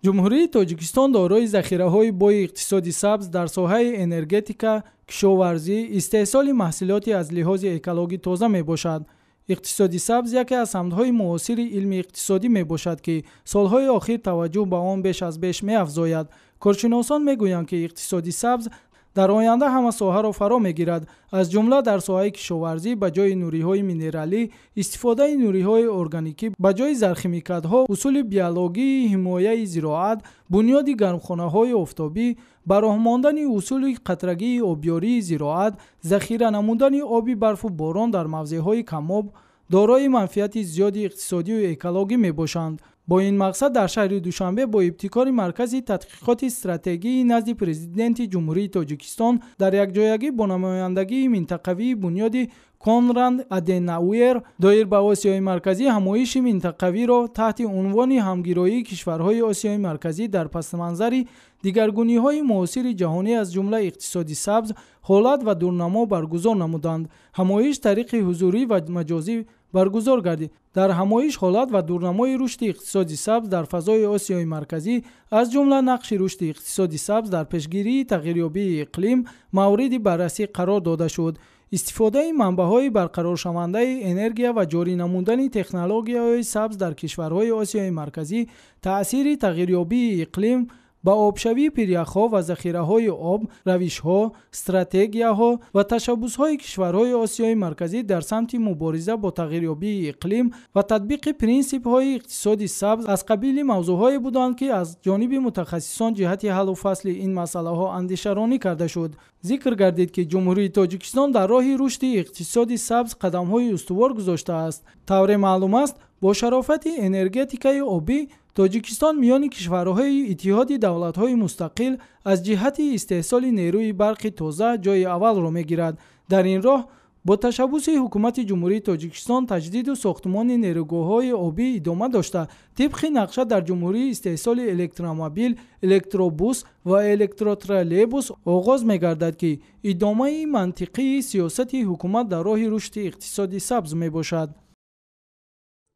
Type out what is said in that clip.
Ҷумҳурии Тоҷикистон дорои захираҳои бои иқтисоди сабз дар соҳаи энергетика, кишоварзӣ, истеҳсоли маҳсулоти аз лиҳози экологӣ тоза мебошад. Иқтисоди сабз яке аз самтҳои муосири илми иқтисодӣ мебошад, ки солҳои охир таваҷҷӯҳ ба он беш аз беш меафзояд. Коршиносон мегӯянд, ки иқтисоди сабз дар оянда ҳама соҳаро фаро мегирад, аз ҷумла дар соҳаи кишоварзӣ ба ҷои нуриҳои минералӣ, истифодаи нуриҳои органикӣ ба ҷои зархимикатҳо, усули биологии ҳимояи зироат, бунёди гармхонаҳои офтобӣ, ба роҳ мондани усули қатрагии обёрии зироат, захира намудани оби барфу борон дар мавзеъҳои камоб дорои манфиати зиёди иқтисодию экологӣ мебошанд. Бо ин мақсад дар шаҳри Душанбе бо ибтикори Маркази тадқиқоти стратегии назди Президенти Ҷумҳурии Тоҷикистон дар якҷоягӣ бо намояндагии минтақавии бунёди Конрад Аденауэр доир ба Осиёи Марказӣ ҳамоиши минтақавиро таҳти унвони ҳамгироии кишварҳои Осиёи Марказӣ дар пасманзари дигаргуниҳои муосири ҷаҳонӣ, аз ҷумла иқтисоди сабз, ҳолат ва дурнамо баргузор намуданд. Ҳамоиш тариқи ҳузурӣ ва маҷозӣ баргузор гардид. Дар ҳамоиш ҳолат ва дурнамои рушди иқтисоди сабз дар фазои Осиёи Марказӣ, аз ҷумла нақши рушди иқтисоди сабз дар пешгирии тағйирёбии иқлим мавриди баррасӣ қарор дода шуд. Истифодаи манбаъҳои барқароршавандаи энергия ва ҷорӣ намудани технологияҳои сабз дар кишварҳои Осиёи Марказӣ, таъсири тағйирёбии иқлим ба обшавии пиряхҳо ва захираҳои об, равишҳо, стратегияҳо ва ташаббусҳои кишварҳои Осиёи Марказӣ дар самти мубориза бо тағйирёбии иқлим ва татбиқи принсипҳои иқтисоди сабз аз қабили мавзӯъҳое буданд, ки аз ҷониби мутахассисон ҷиҳати ҳаллу фасли ин масъалаҳо андешаронӣ карда шуд. Зикр гардид, ки Ҷумҳурии Тоҷикистон дар роҳи рушди иқтисоди сабз қадамҳои устувор гузоштааст. Тавре маълум аст, бо шарофати энергетикаи обӣ Тоҷикистон миёни кишварҳои Иттиҳоди давлатҳои мустақил аз ҷиҳати истеҳсоли нерӯи барқи тоза ҷойи аввалро мегирад. Дар ин роҳ бо ташаббуси Ҳукумати Ҷумҳурии Тоҷикистон таҷдиду сохтмони нерӯгоҳҳои обӣ идома дошта, тибқи нақша дар ҷумҳурӣ истеҳсоли электромобил, электробус ва электротроллейбус оғоз мегардад, ки идомаи мантиқии сиёсати ҳукумат дар роҳи рушди иқтисоди сабз мебошад.